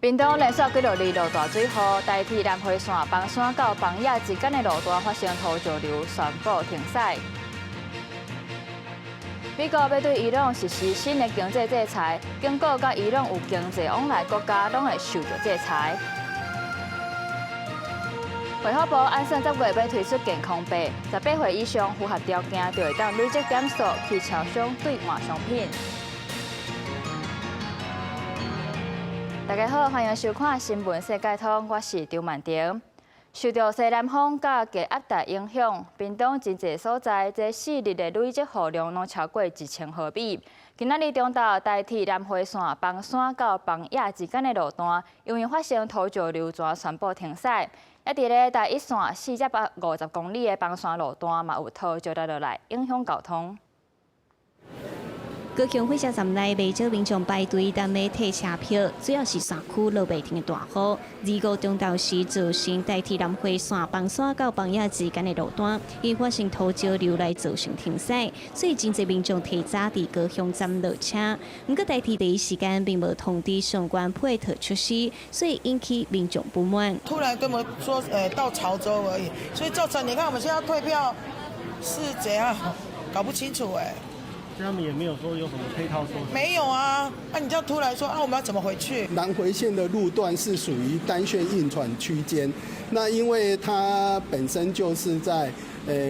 屏東連續幾落日落大水雨，台鐵南迴線枋山到枋野之間的路段發生土石流，宣布停駛。美國欲對伊朗實施新的經濟制裁，警告佮伊朗有經濟往來國家攏會受著制裁。衛福部按算10月欲推出健康幣，18歲以上符合條件就會當累積點數去超商兌換商品。大家好，歡迎收看《新聞世界通》，我是張曼婷。受著西南風佮低壓帶影響，屏東真濟所在，這4日的累積雨量攏超過1000毫米。今仔日中晝，台鐵南迴線枋山到枋野之間的路段，因為發生土石流，宣布停駛。抑佇咧台一線450公里的枋山路段，嘛有土石落來，影響交通。高雄火車站內袂少民眾排隊等欲退車票，主要是山區落袂停的大雨。25中晝時造成台鐵南迴線枋山到枋野之間的路段，因發生土石流來造成停駛，所以真濟民眾提早佇高雄站落車。毋過台鐵第一時間並無通知相關配套設施，所以引起民眾不滿。突然跟我們說，到潮州而已，所以造成你看我們現在退票是怎樣，搞不清楚哎。他們也沒有說有什麼配套措施。沒有啊，那你這樣突然說啊，我們要怎麼回去？南迴線的路段是屬於單線運轉區間，那因為它本身就是在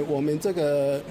我們這個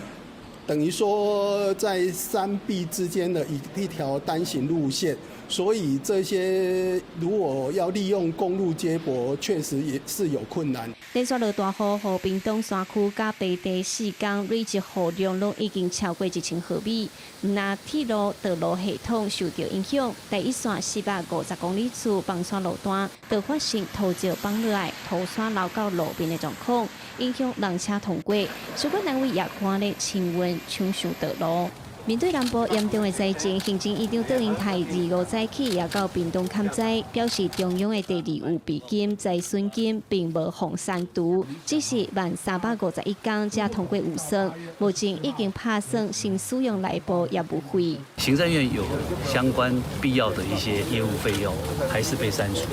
等於說在山壁之間的一條單行路線，所以這些如果要利用公路接駁，確實也是有困難。連續落大雨，予屏東山區佮平地4工累積雨量攏已經超過1000毫米，毋但鐵路道路系統受著影響，台一線450公里處枋山路段，就發生土石崩落來、土山流到路面的狀況，影響人車通過。相關單位也趕咧清運搶修道路。面對南部嚴重的災情，行政院長卓榮泰25早起也到屏東勘災，表示中央的第二預備金、災損金並無予刪除，只是慢351工才通過預算，目前已經拍算先使用內部業務費。行政院有相關必要的一些業務費用，還是被刪除，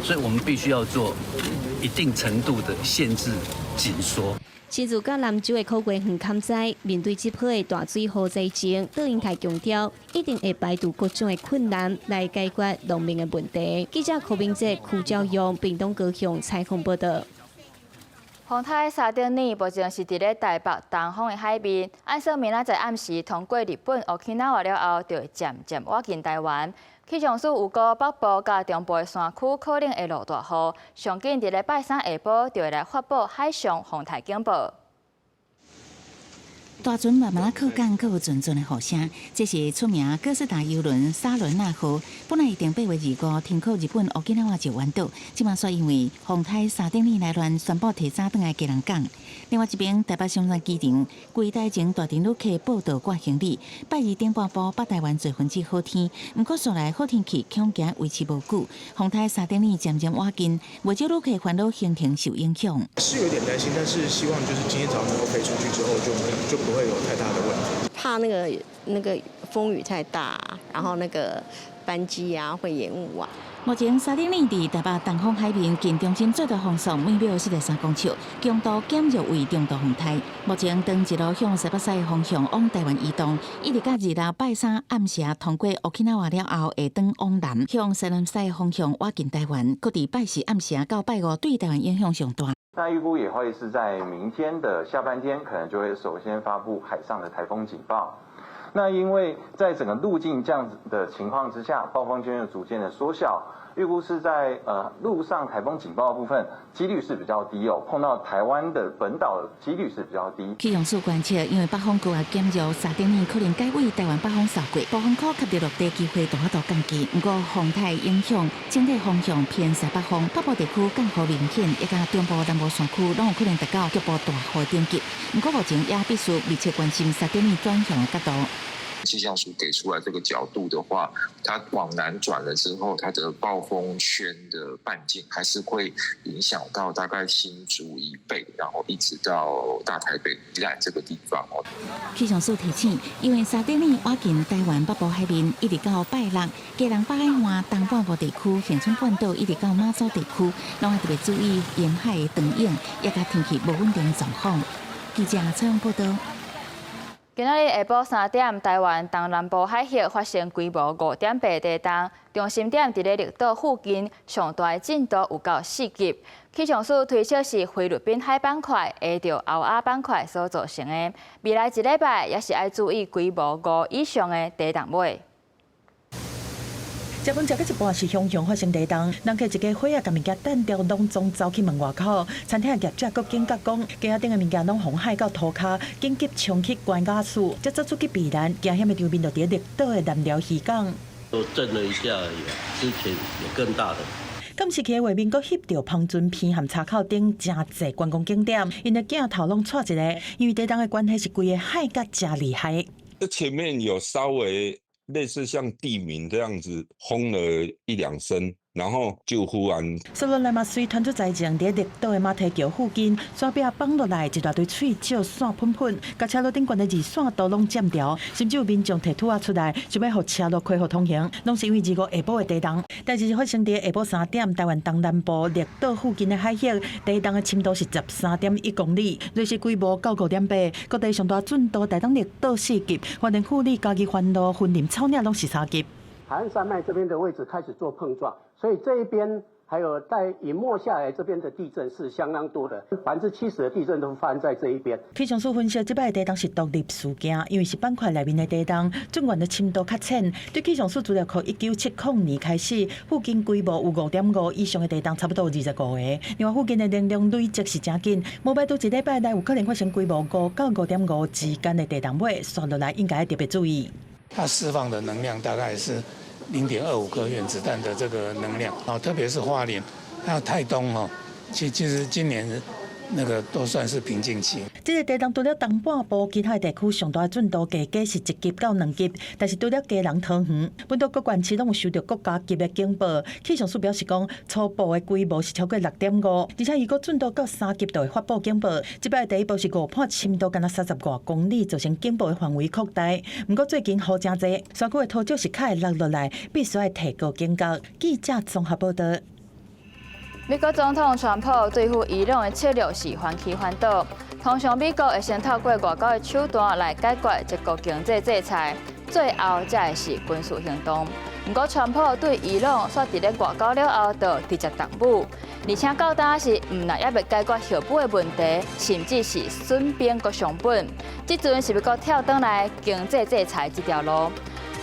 所以我們必須要做一定程度的限制緊縮。親自到南州的苦瓜園勘災，面對這波的大水雨災情，卓榮泰強調，一定會排除各種的困難來解決農民的問題。記者柯明哲、柯昭勇，屏東高雄採訪報導。風颱沙丁魚目前是佇咧台北東方的海面，按算明仔載暗時通過日本沖去拿了後，就會漸漸倚近台灣。氣象署預估北部佮中部的山區可能會落大雨，上緊佇咧拜三下晡就會來發布海上風颱警報。大船慢慢靠港，閣有陣陣的雨聲。這是出名哥斯達郵輪莎倫娜號，本來預定8月25停靠日本沖去拿石垣島，這馬煞因為風颱沙丁魚來亂，宣布提早轉來基隆港。另外一邊，台北松山機場櫃台前大陣旅客報到掛行李，拜二頂半晡北台灣濟分之好天，毋過紲來好天氣恐驚維持無久。風颱沙丁魚漸漸倚近，袂少旅客煩惱行程受影響。是有點擔心，但是希望就是今天早上能夠飛出去之後就不會有太大的問題。怕那個風雨太大，然後那個班機啊會延誤啊。目前沙丁魚佇台北東方海面近中心最大風速每秒43公尺，強度減弱為中度風颱。目前當一路向西北西方向往台灣移動，一直到26拜三暗時通過沖去拿了後，會轉往南向西南西方向倚近台灣，閣佇拜四暗時到拜五對台灣影響上大。那預估也會是在明天的下半天，可能就會首先發布海上的颱風警報。那因為在整個路徑這樣子的情況之下，暴風圈又逐漸的縮小，預估是在陸上颱風警報的部分，幾率是比較低哦，碰到台灣的本島幾率是比較低。氣象署觀測，因為北風高壓減弱，沙丁魚可能改為台灣北方掃過，暴風區及著陸地機會大幅度降低。毋過風颱影響，整體方向偏西北風，北部地區降雨明顯，以及中部南部山區攏有可能達到局部大雨等級。毋過目前也必須密切關心沙丁魚轉向的角度。氣象署給出來這個角度的話，它往南轉了之後，它的暴風圈的半徑還是會影響到大概新竹以北，然後一直到大台北、宜蘭這個地方哦。氣象署提醒，因為沙丁魚倚近台灣北部海面，一直到拜六，基隆北海岸、東半部地區、恆春半島一直到馬祖地區，攏愛特別注意沿海的長湧，抑佮天氣無穩定狀況。記者採訪報道。今仔日下晡3點，台灣東南部海域發生規模5.8地動，中心點佇咧綠島附近，上大震度有到4級。氣象署推測是菲律賓海板塊挨著歐亞板塊所造成的。未來一禮拜也是愛注意規模5以上的地動尾。食飯食到一半是雄雄發生地動，人客一家伙仔共物件擲著，攏總走去門外口。餐廳的業者閣警覺講，街仔頂的物件攏予海到塗跤，緊急衝去關瓦室，才走出去避難。驚險的場面就佇綠島的南寮漁港。都震了一下而已，之前有更大的。監視器畫面閣翕著芳村鼻和岔口頂誠濟觀光景點，𪜶的鏡頭攏掣一个，因為地動的關係是規個海甲誠厲害。這前面有稍微類似像地鳴這樣子轟了一兩聲，然後就忽然。紲落來嘛，隨傳出災情，佇綠島的馬蹄橋附近，山壁崩落來一大堆碎石散噴噴，共車路頂懸的二線道攏佔掉，甚至有民眾提土仔出來，想欲予車路恢復通行，攏是因為25下晡的地動。代誌是發生佇下晡3點，台灣東南部綠島附近的海域，地動的深度是13.1公里，芮氏規模到5.8，各地上大震度台東綠島4級，花蓮富里、嘉義番路、雲林草嶺攏是3級。海岸山脈這邊的位置開始做碰撞，所以這一邊還有在隱沒下來這邊的地震是相當多的，70%的地震都發生在這一邊。氣象署分析，這擺地動是獨立事件，因為是板塊內面的地動，震源的深度較淺。對氣象署資料庫，1970年開始，附近規模有5.5以上的地動，差不多有25個。另外，附近的能量累積是誠緊，無排除一禮拜內有可能發生規模5到5.5之間的地動尾，紲落來應該特別注意。它釋放的能量大概是0.25顆原子彈的這個能量，啊，特別是花蓮，還有台東哦，其實今年那個都算是平靜期。這個地動除了東半部，其他地區上大震度計計是1級到2級，但是除了基隆桃園，本島各縣市攏有收到國家級的警報。氣象署表示講，初步的規模是超過6.5，而且如果震度到3級就會發布警報。這擺第一步是誤判深度，干焦30外公里，造成警報的範圍擴大。毋過最近雨誠濟，山區的土石是較會落落來，必須愛提高警覺。記者綜合報道。美國總統川普對付伊朗的策略是反起反倒。通常美國會先透過外交的手段來解決這個經濟制裁，最後才會是軍事行動。毋過川普對伊朗煞佇咧外交了後就直接動武，而且到今是毋但猶未解決核武的問題，甚至是損兵閣傷本。這陣是欲閣跳轉來經濟制裁這條路。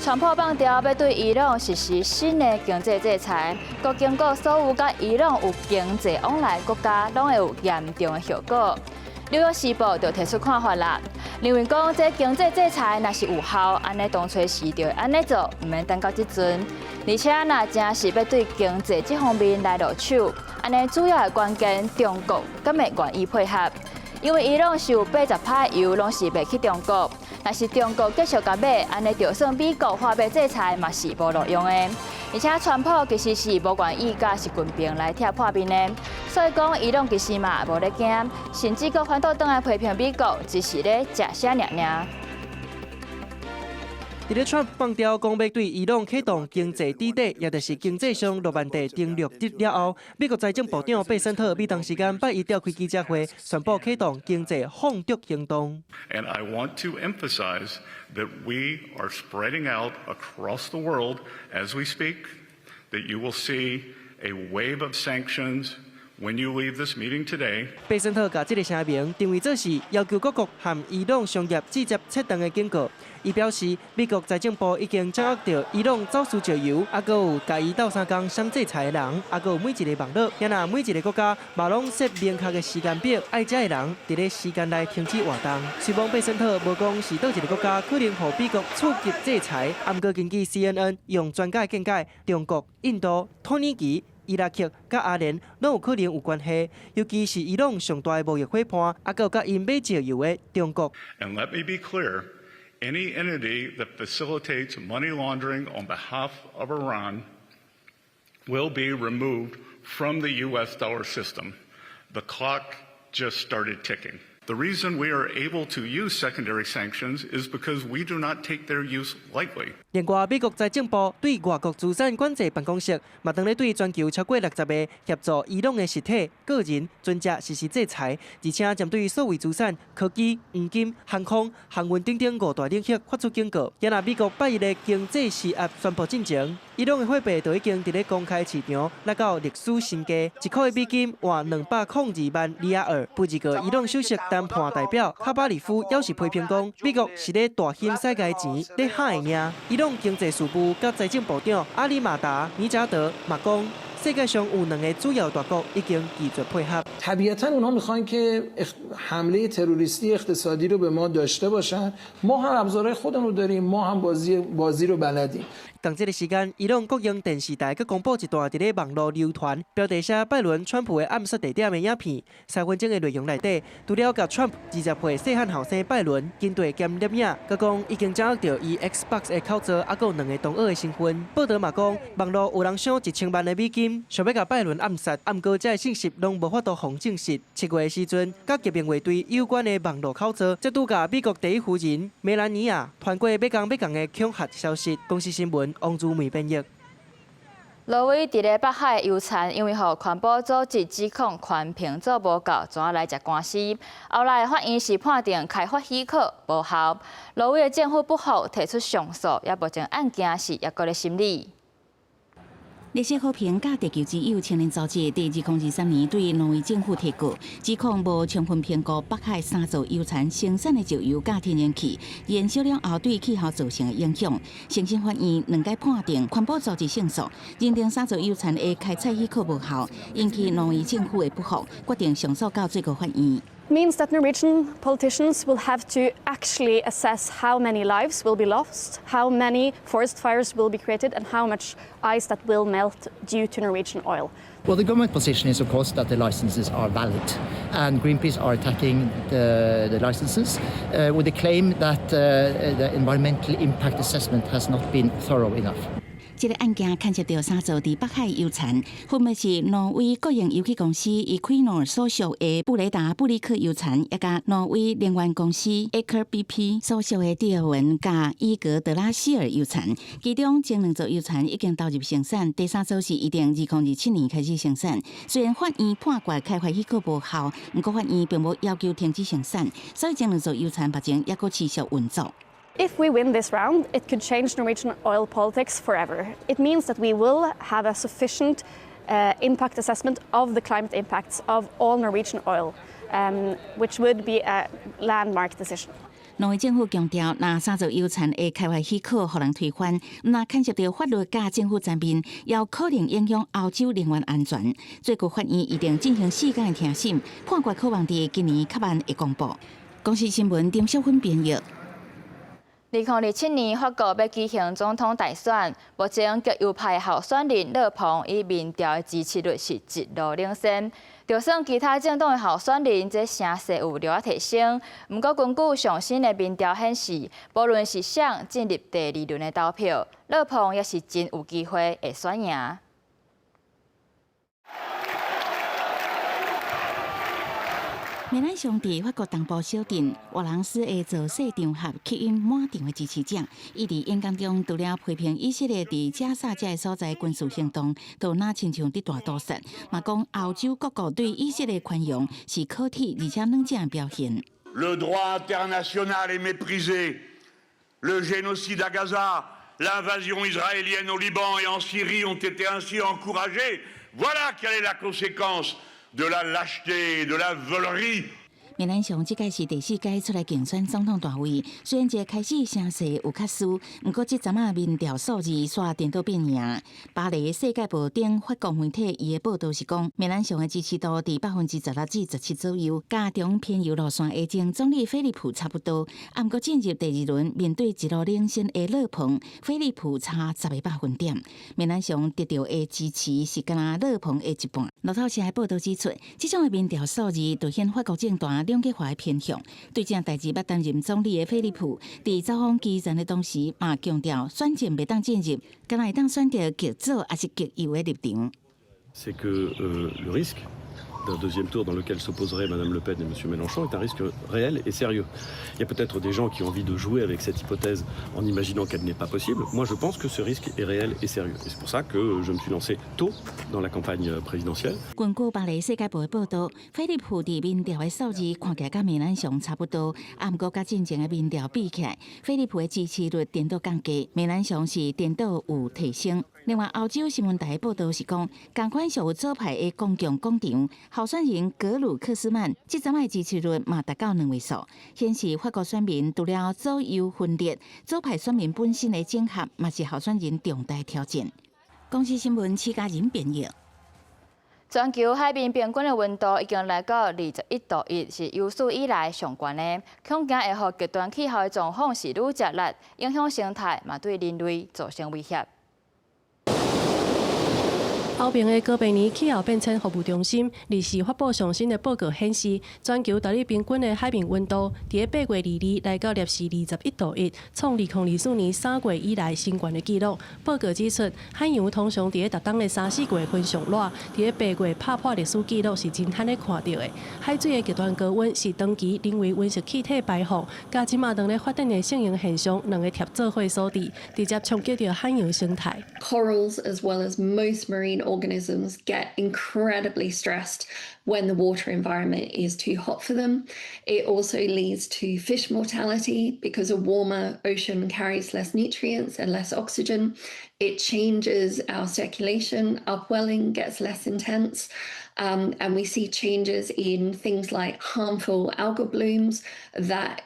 川普放調欲對伊朗實施新的經濟制裁，閣警告所有佮伊朗有經濟往來國家，攏會有嚴重的後果。紐約時報就提出看法啦，認為講這經濟制裁若是有效，按呢當初時就會按呢做，毋免等到這陣。而且若真是欲對經濟這方面來落手，按呢主要的關鍵，中國敢會願意配合？因為伊朗是有80%油攏是賣去中國，若是中國繼續共買，按呢就算美國發布制裁嘛是無路用的。而且川普其實是無願意共習近平來拆破面的，所以講伊朗其實嘛無咧驚，甚至閣反倒轉來批評美國，只是咧食聲爾爾。佇咧川普放調講欲對伊朗啟動經濟制裁，也就是經濟上諾曼底登陸了後，美國財政部長貝森特美東時間拜一召開記者會，宣布啟動經濟放逐行動。 And I want to emphasize that we are spreading out across the world as we speak, that you will see a wave of sanctions when you leave this meeting today. 貝森特共這个聲明定位做是要求各國和伊朗商業直接切斷的警告。伊表示，美國財政部已經掌握著伊朗走私石油，猶閣有共伊鬥相共相制裁的人，猶閣有每一个網路，若每一个國家嘛攏設明確的時間表，愛遮的人佇咧時間內停止活動。雖罔貝森特無講是佗一个國家可能予美國次級制裁，毋過根據 CNN 用專家的見解，中國、印度、土耳其、伊拉克佮阿聯攏有可能有關係，尤其是伊朗上大的貿易夥伴，猶閣有共𪜶買石油的中國。 And let me be clear, Any entity that facilitates money laundering on behalf of Iran will be removed from the U.S. dollar system. The clock just started ticking. The reason we are able to use secondary sanctions is because we do not take their use lightly. 另外，美國財政部對外國資產管制辦公室，嘛當咧對全球超過60個協助伊朗的實體、個人、船隻實施制裁，而且針對數位資產、科技、黃金、航空、航運等等五大領域發出警告。也若美國拜一的經濟施壓宣布進前，伊朗的貨幣就已經佇咧公開市場來到歷史新低，一塊美金換202萬里亞爾。不過伊朗首席談判代表卡巴里夫猶是批評講，美國是咧大興使共錢咧嚇的爾。伊朗經濟事務佮財政部長阿里馬達尼扎德嘛講，世界上有兩个主要大國已經拒絕配合。 طبیعتا اونها میخوان که حمله تروریستی اقتصادی رو به ما داشته باشن. ما هم ابزارهای خودمون رو داریم، ما هم بازی بازی رو بلدیم. 仝這个時間，伊朗國營電視台閣公布一段佇咧網路流傳，標題寫拜倫、川普的暗殺地點的影片。3分鐘的內容內底，除了共川普20歲細漢後生拜倫跟綴兼攝影，閣講已經掌握著伊 Xbox 的口座，猶閣有兩个同學的身份。報導嘛講，網路有人賞1000萬的美金，想欲共拜倫暗殺，毋過這个信息攏無法度予證實。7月的時陣，佮革命衛隊有關的網路口座，再拄共美國第一夫人梅蘭妮亞傳過欲仝欲仝的恐嚇消息。公視新聞王如梅編譯。挪威佇咧北海油田，因為予環保組織指控環評做無夠，怎仔來食官司？後來法院是判定開發許可無效。挪威的政府不服，提出上訴，也目前案件是猶閣咧審理。綠色和平佮地球之友青年組織佇2023年對挪威政府提告，指控無充分評估北海三座油田生產的石油佮天然氣燃燒了後對氣候造成的影響。終審法院兩擺判定環保組織勝訴，認定三座油田的開採許可無效，引起挪威政府的不服，決定上訴到最高法院。 Means that Norwegian politicians will have to actually assess how many lives will be lost, how many forest fires will be created, and how much ice that will melt due to Norwegian oil. Well, the government position is, of course, that the licenses are valid, and Greenpeace are attacking the licenses with the claim that the environmental impact assessment has not been thorough enough. 這个案件牽涉著三座佇北海油田，分別是挪威國營油氣公司 Equinor 所屬的布雷達布里克油田，以及挪威能源公司 Aker BP 所屬的蒂爾文佮伊格德拉希爾油田。其中前兩座油田已經投入生產，第三座是預定2027年開始生產。雖然法院判決開發許可無效，毋過法院並無要求停止生產，所以前兩座油田目前猶閣持續運作。 If we win this round, it could change Norwegian oil politics forever. It means that we will have a sufficient impact assessment of the climate impacts of all Norwegian oil, which would be a landmark decision. 挪威政府強調，若三座油田的開發許可予人推翻，毋但牽涉著法律佮政府層面，也有可能影響歐洲能源安全。最高法院預定進行4工的聽審，判決可望佇今年較晚會公布。公視新聞丁小芬編譯。2027年，法國欲舉行總統大選，目前極右派候選人勒龐以民調的支持率是一路領先。就算其他政黨的候選人這聲勢有略提升，毋過根據上新的民調顯示，無論是誰進入第二輪的投票，勒龐也是真有機會會選贏。梅蘭雄佇法國東部小鎮瓦朗斯的造勢場合，吸引滿場的支持者。伊佇演講中，除了批評以色列佇加薩這个所在軍事行動，都若親像佇大屠殺，嘛講歐洲各國對以色列寬容是可恥而且軟正的表現。 Le droit international est méprisé. Le génocide à Gaza, l'invasion israélienne au Liban et en Syrie ont été ainsi encouragés. Voilà quelle est la conséquence de la lâcheté, de la volerie. 梅蘭雄這屆是第四屆出來競選總統大位，雖然一開始聲勢有較輸，毋過這陣仔民調數字煞顛倒變贏。巴黎世界報等法國媒體伊的報導是講，梅蘭雄的支持度佇16%至17%左右，佮中偏右路線的前總理菲利普差不多。毋過進入第二輪，面對一路領先的勒龐，菲利普差10個百分點。梅蘭雄得著的支持是敢若勒龐的一半。路透社的報導指出，這種的民調數字凸顯法國政壇兩極化的偏向。對這代誌欲擔任總理的菲利普，佇走訪基層的同時，嘛強調選戰袂當進入，敢若會當選擇極左抑是極右的立場。 C'est que le risque d'un deuxième tour dans lequel s'opposeraient Madame Le Pen et Monsieur Mélenchon est un risque réel et sérieux. Il y a peut-être des gens qui ont envie de jouer avec cette hypothèse en imaginant qu'elle n'est pas possible. Moi, je pense que ce risque est réel et sérieux. Et c'est pour ça que je me suis lancé tôt dans la campagne présidentielle. 根據巴黎世界報的報導，菲利普佇民調的數字看起來佮梅蘭雄差不多，啊，毋過佮進前的民調比起來，菲利普的支持率顛倒降低，梅蘭雄是顛倒有提升。另外，歐洲新聞台的報導是講，仝款屬於左派的公共廣場候選人格魯克斯曼，這陣的支持率嘛達到兩位數，顯示法國選民除了左右分裂，左派選民本身的整合嘛是候選人重大挑戰。公視新聞徐家仁編譯。全球海面平均的溫度已經來到21.1度，是有史以來上懸的。恐驚會予極端氣候的狀況是愈捷力，影響生態，嘛對人類造成威脅。歐盟的哥白尼氣候變遷服務中心日時發布上新的報告顯示，全球逐日平均的海面溫度，佇咧8月22來到攝氏21.1度，創2024年3月以來新懸的紀錄。報告指出，海洋通常佇咧逐冬的三四月份上熱，佇咧八月拍破歷史紀錄是真罕咧看到的。海水的極端高溫是長期人為溫室氣體排放，佮這馬當咧發展的聖嬰現象兩个疊做伙所致，直接衝擊著海洋生態。 Corals as well as most marine organisms get incredibly stressed when the water environment is too hot for them. It also leads to fish mortality because a warmer ocean carries less nutrients and less oxygen. It changes our circulation, upwelling gets less intense, and we see changes in things like harmful algal blooms that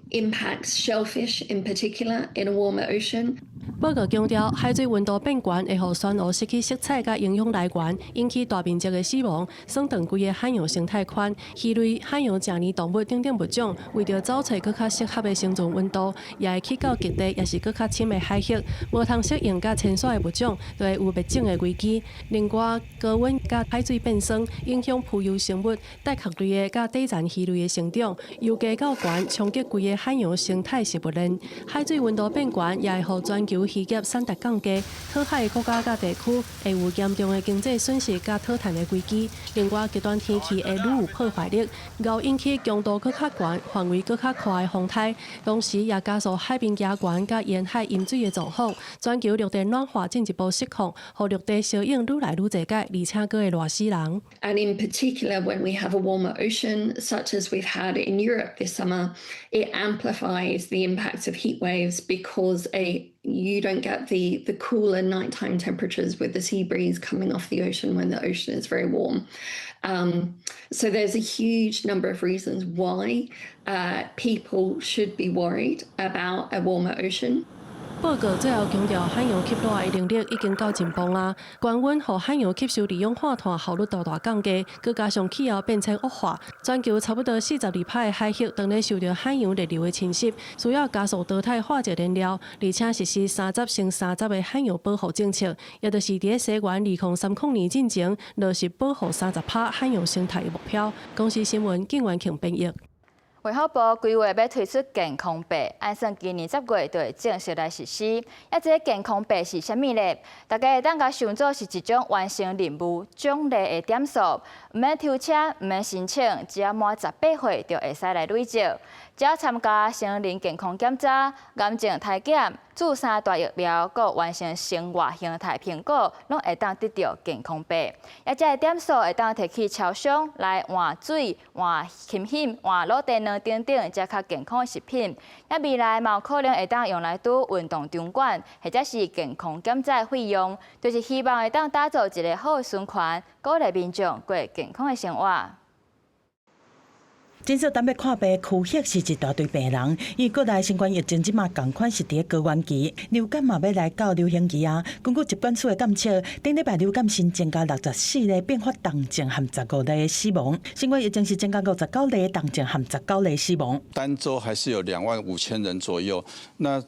impacts shellfish in particular in a warmer ocean. 報告強調，海水溫度變懸會予珊瑚失去色彩佮營養來源，引起大面積的死亡，損斷規个海洋生態圈。魚類、海洋成年動物等等物種，為著找揣閣較適合的生存溫度，也會去到極地，抑是閣較深的海域，無通適應佮遷徙的物種，就會有滅種的危機。另外，高溫佮海水變酸，影響浮游生物、帶殼類的佮底層魚類的成長，由低到懸衝擊規个海洋生態食物鏈。海水溫度變懸，也會予全球漁業產值降低，討海的國家佮地區會有嚴重的經濟損失佮討趁的危機。另外，極端天氣會愈有破壞力，𠢕引起強度閣較懸、範圍閣較闊的風颱，同時也加速海面加懸佮沿海淹水的狀況。全球陸地暖化進一步失控，予陸地燒湧愈來愈濟擺，而且閣會熱死人。 And in particular, when we have a warmer ocean, such as we've had in Europe this summer, it amplifies the impacts of heat waves because you don't get the cooler nighttime temperatures with the sea breeze coming off the ocean when the ocean is very warm. So there's a huge number of reasons why people should be worried about a warmer ocean. 報告最後強調，海洋吸熱的能力已經到盡峰啊！高溫予海洋吸收二氧化碳效率大大降低，閣加上氣候變遷惡化，全球差不多42%的海域當咧受著海洋熱流的侵襲，需要加速淘汰化石燃料，而且實施30乘30的海洋保護政策，也就是佇咧西元2030年進前落實保護30%海洋生態的目標。公視新聞景元慶編譯。衛福部規劃欲推出健康碼，按算今年10月就會正式來實施。啊，這个健康碼是啥物咧？大家會當共想做是一種完成任務獎勵的點數，毋免抽籤，毋免申請，只要滿18歲就會使來累積。只要參加成人健康檢查、癌症篩檢、注三大疫苗，閣完成生活形態評估，攏會當得著健康碼。啊，這个點數會當提去超商來換水、換鹹品、換滷雞卵等等，這較健康的食品。啊，未來嘛有可能會當用來拄運動場館，或者是健康檢查費用，就是希望會當打造一个好的循環，鼓勵民眾過健康的生活。診所等欲看病，區域是一大堆病人，因為國內新冠疫情這馬仝款是佇咧高原期，流感嘛欲來到流行期啊。根據疾管署的監測，頂禮拜流感新增加64例併發重症和15例死亡，新冠疫情是增加59例重症和19例死亡。單週還是有25,000人左右，那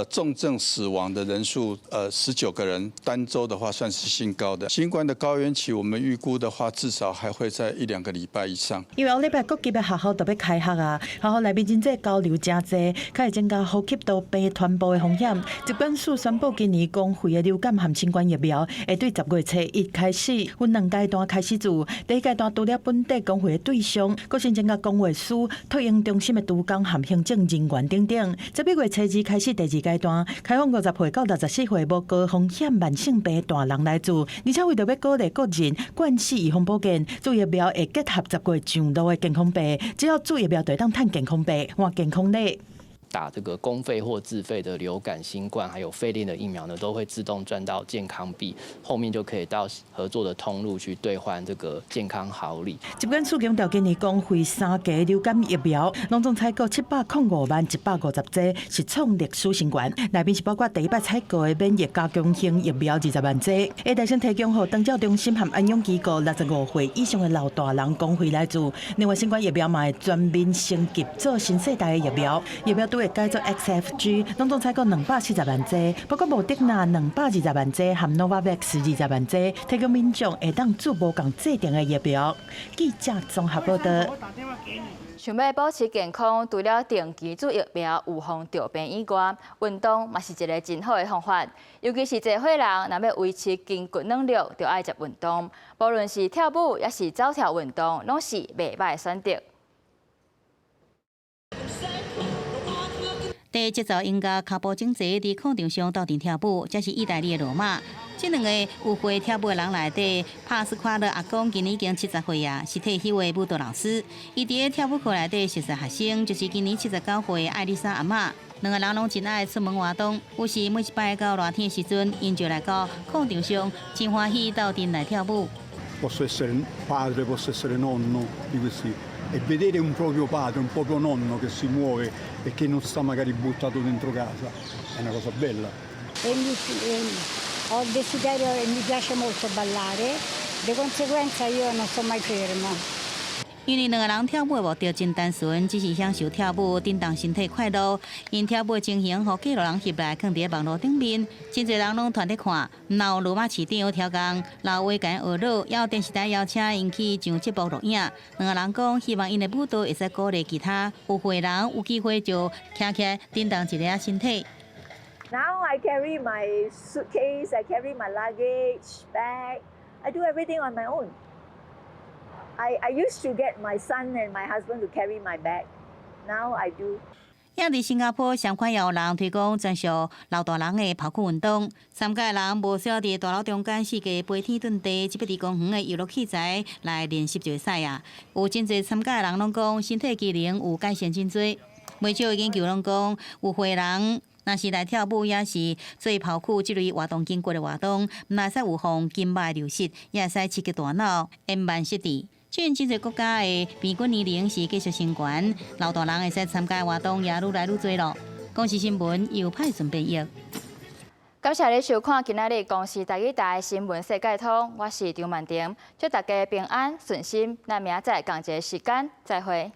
重症死亡的人數，19個人，單週的話算是新高的。新冠的高原期，我們預估的話，至少還會在一兩個禮拜以上。因為後禮拜各級的學校都欲開學啊，學校內面人際交流誠濟，較會增加呼吸道病傳播的風險。疾管署宣布，今年公費的流感和新冠疫苗會對10月初一開始分兩階段開始注。第一階段除了本地公費的對象，閣新增加公衛署托嬰中心的督工和行政人員等等。11月初二開始第二階段，開放50歲到64歲無高風險慢性病大人來注，而且為著欲鼓勵國人慣性預防保健，注疫苗會結合10月上路的健康幣，只要注疫苗就會當趁健康幣換健康禮。打這個公費或自費的流感、新冠還有肺炎的疫苗呢，都會自動賺到健康幣，後面就可以到合作的通路去兌換這個健康好禮。疾管署強調，今年公費三劑流感疫苗，攏總採購705萬150劑，是創歷史新高。內面是包括第一擺採購的免疫加強型疫苗20萬劑，會代先提供予長照中心和安養機構65歲以上的老大人公費來注。另外，新冠疫苗嘛會全面升級做新世代的疫苗，疫苗都會改做 XFG，攏總採購240萬劑，包括莫德納220萬劑和 Novavax 20萬劑，提供民眾會當注無仝劑程的疫苗。記者綜合報道。想欲保持健康，除了定期注疫苗、預防著病以外，運動嘛是一个真好的方法。尤其是濟歲人，若欲維持筋骨軟弱，就愛食運動。無論是跳舞，抑是走跳運動，攏是袂䆀的選擇。佇節奏音樂跤步整齊，佇廣場上鬥陣跳舞，這是意大利的羅馬。這兩個有會跳舞的人內底，帕斯夸勒阿公今年已經70歲啊，是退休的舞蹈老師。伊佇咧跳舞課內底熟識學生，就是今年79歲的艾麗莎阿嬤。兩个人攏真愛出門活動，有時每一擺到熱天的時陣，𪜶就來到廣場上，真歡喜鬥陣來跳舞。 Posso essere padre, posso essere nonno di questi e vedere un proprio padre, un proprio nonno che si muove e che non sta magari buttato dentro casa è una cosa bella. E mi, ho il desiderio e mi piace molto ballare, di conseguenza io non sto mai ferma. 因為兩个人跳舞的目的真單純，只是享受跳舞，振動身體快樂。𪜶跳舞的情形，予幾路人翕來，囥佇網路頂面，真濟人攏團咧看。毋但有羅馬市長刁工老話共𪜶學樂，也有電視台邀請𪜶去上節目錄影。兩個人講，希望𪜶的舞蹈會使鼓勵其他有歲人有機會就徛起來振動一下身體。 Now I carry my suitcase, I carry my luggage bag, I do everything on my own. I used to get my son and my husband to carry my bag. Now I do. 也佇新加坡，相款也有人推廣專屬老大人的跑酷運動。參加的人無需要佇大樓中間四界飛天遁地，只欲佇公園的遊樂器材來練習就會使啊。有真濟參加的人攏講，身體機能有改善真濟。袂少的研究攏講，有歲人若是來跳舞，抑是做跑酷這類活動筋骨的活動，毋但會使預防筋肉流失，也會使刺激大腦，延慢失智。雖然真濟國家的平均年齡是繼續升懸，老大人會使參加活動也愈來愈濟囉。公視新聞由派順編譯。感謝你收看今仔日公視台語台新聞世界通，我是張曼婷，祝大家平安順心。咱明仔載仝一个時間再會。